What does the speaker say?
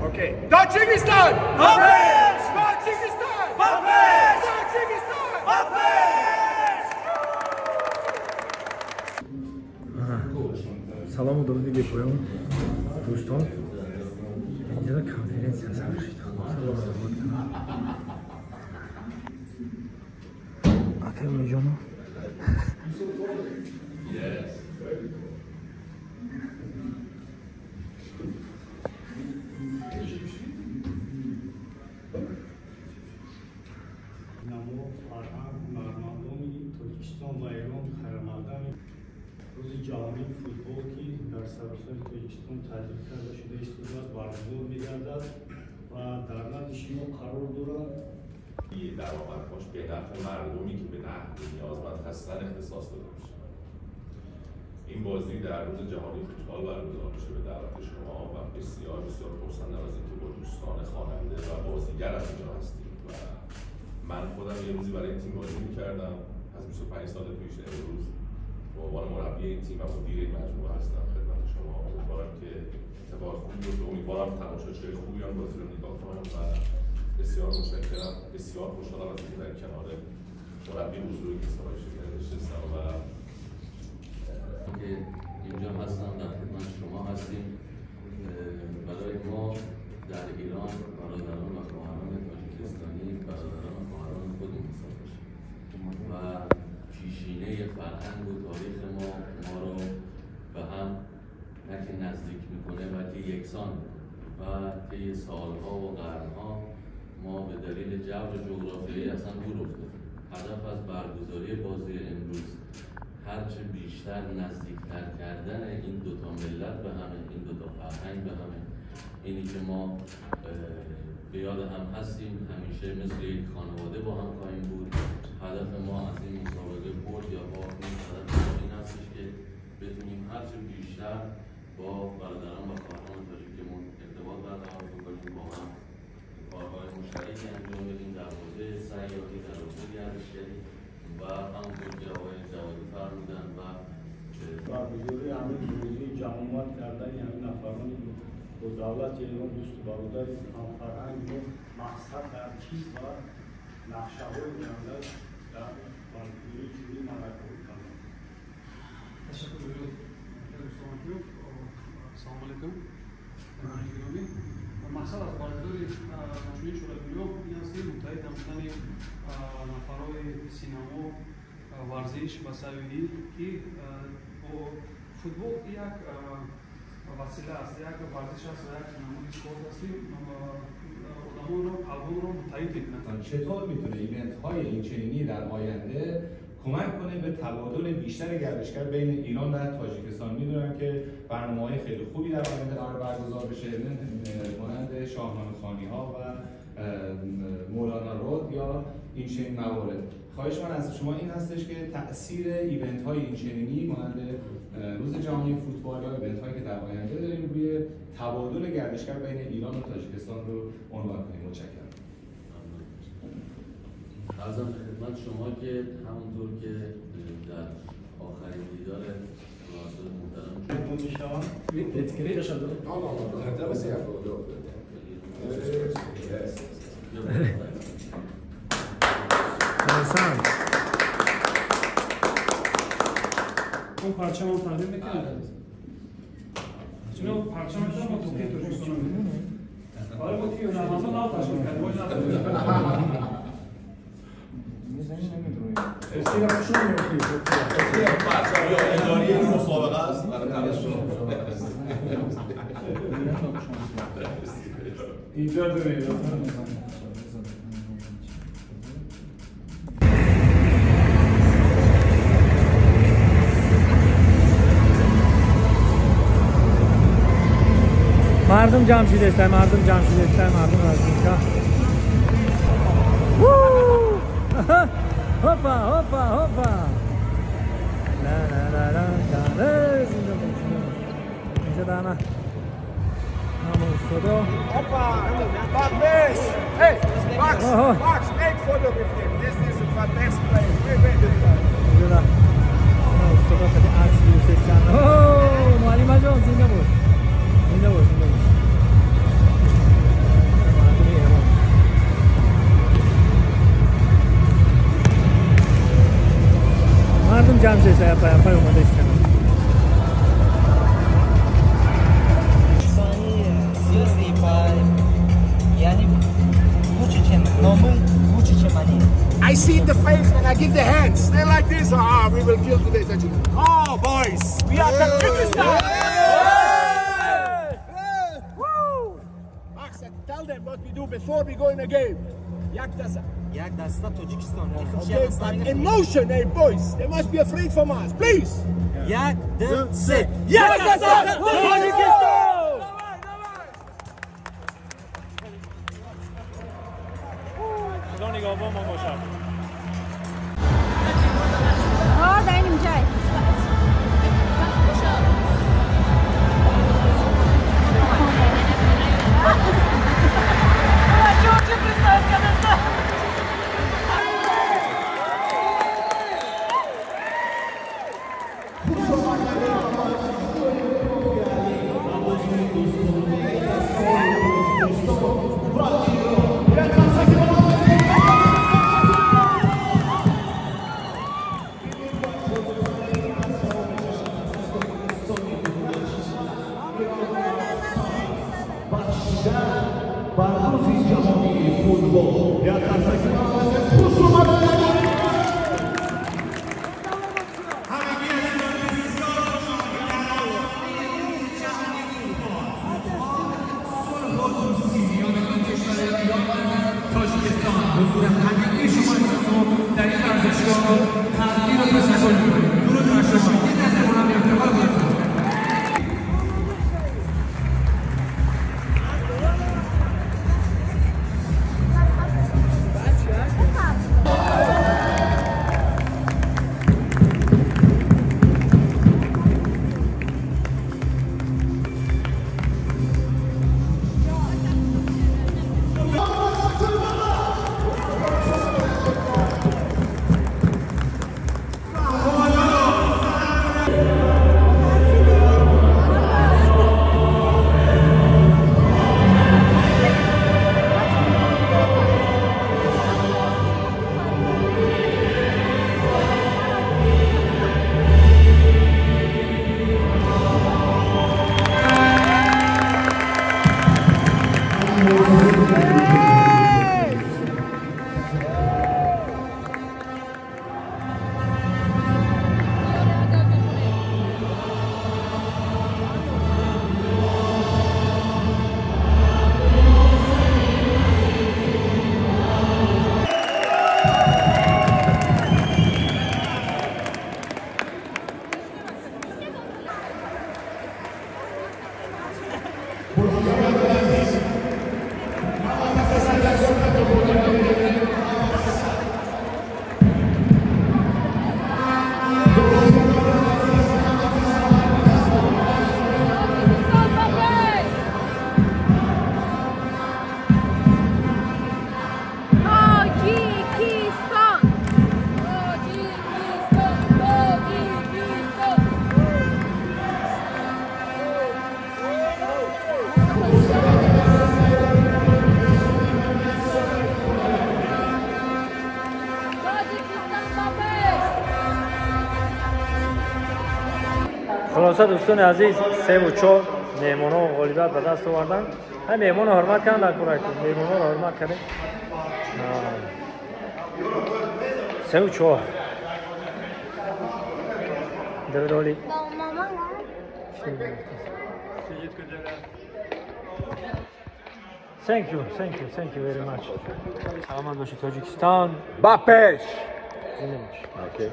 Okay. Tajikistan! Pafesh! Tajikistan! Pafesh! Tajikistan! Pafesh! Салому дуруди бепоён дӯстон. Инҷо конференсия сар шуд. Салом акай меҷоно. Рӯзи ҷаҳонии футбол, ки дар саросари Тоҷикистон таҷлил карда шуда истодааст, баргузор мегардад ва дар назди шумо қарор дорад. Даромадҳош به نفع مردمی که به نحوی نیازمند هستن اختصاص داده میشه. این بازی در روز جهانی فوتبال برگزار میشه به دعوت شما و بسیار بسیار خرسندم از اینکه با دوستان خواننده و بازیگر از اینجا هستیم و من خودم یه روزی برای این تیم بازی میکردم از 25 سال پیش. امروز به عنوان مربی این تیم و مدیر این مجموعه هستم خدمت شما. امیدوارم که اتفاق خوبی بیفته، امیدوارم تماشاچی‌های خوبی هم بازی رو نگاه کنن و بسیار متشکرم. بسیار خوشحالم از اینکه در کنار مربی بزرگی مثل آقای شکری نشستم و که اینجا هستم در خدمت شما هستیم. برای ما در ایران برادران و خواهران تاجیکستانی برادران و خواهران خودمون حساب میشه و پیشینه فرهنگ و تاریخ ما رو به هم نه که نزدیک میکنه بلکه یکسان میکنه و طی سالها و قرنها ما به دلیل جو جغرافیایی اصلا دور افتادیم. هدف از برگزاری بازی امروز هرچه بیشتر نزدیکتر کردن این دوتا ملت به همه، این دوتا فرهنگ به همه، اینی که ما به یاد هم هستیم، همیشه مثل یک خانواده با هم خواهیم بود. هدف ما از این مسابقه برد یا باخت نیست، هدف ما این هستش که بتونیم هرچه بیشتر با برادران و خواهران تاجیکمون ارتباط برقرار بکنیم، با هم کارهای مشترکی انجام بدیم در حوزه سیاحی، در حوزه گردشگری و همونطور که آقای جوادی فرمودن و برگزاری همین بازی جمع‌آمد کردن همین نفران با دولت ایران دوست و برادر همفرهنگ و مقصد در چیز و نقشه‌های آینده در برگزاری چنین معرکه‌ای کردن. تشکر زیاد. سلام علیکم. мақсад аз баргузории чунин чорабиниҳо ин аст, ки муттаҳид намудани нафарҳои синамо, варзиш ва сайёҳӣ, ки футбол як васила аст, як варзиш аст ва як намуди спорт аст, ки одамонро, қалбонро муттаҳид мекунад. چطور میتونه event های این چنینی در آینده کمک کنه به تبادل بیشتر گردشگر بین ایران و تاجیکستان؟ میدونم که برنامه‌های خیلی خوبی در آینده قرار برگزار بشه، مانند شاهنامه خوانی‌ها و مولانا رود یا این چنین موارد. خواهش من از شما این هستش که تأثیر event های این چنینی مانند روز جهانی فوتبال یا event هایی که در آینده داریم روی تبادل گردشگر بین ایران و تاجیکستان رو عنوان کنیم. متشکرم. عرضم به خدمت شما که همونطور که در آخرین دیدار رؤسای محترم اون پرچم هم تقدیم میکنه. چون پرچم هم ما توی تاجیکستان میدیم. آره ما توی هنرمندان نو تشکیل کردیم. اداری این مسابقه است برای ایجاد میدان. مردم جمع شده، مردم جمع شده، مردم از اینجا. هوپا هوپا هوپا. لا لا لا لا لا. زنده باش. اینجا دانا. نام استادا. Hoppa! Max! Hey, Max! Max, make photo with him. This is a fantastic player. Wait, wait, wait. اینجا نام استادا خیلی عکس گرفتن. اوه معلم جان زنده باش. زنده باش، زنده باش. кам шеша пай омада истана. I see the face and I give the hands. They're like this. Ah, we will kill today. Oh, boys, we are Tajikistan. Woo! Max, tell them what we do before we go in a game. Yak dasta. Yak dasta Tajikistan. Okay, but emotion, hey boys. They must be afraid from us, please. Yak dasta. Yak dasta Tajikistan. خدا نگهبان ما باشد. خلاصه دوستان عزیز 3 و 4 مهمان‌ها غالبیت به دست آوردن. هم مهمان حرمت کردن در کورک مهمان‌ها رو حرمت کردن. 3 و 4 درود. Thank you, thank you, thank you very much. سلامت باشید تاجیکستان. با پیش. زنده باشید. Okay.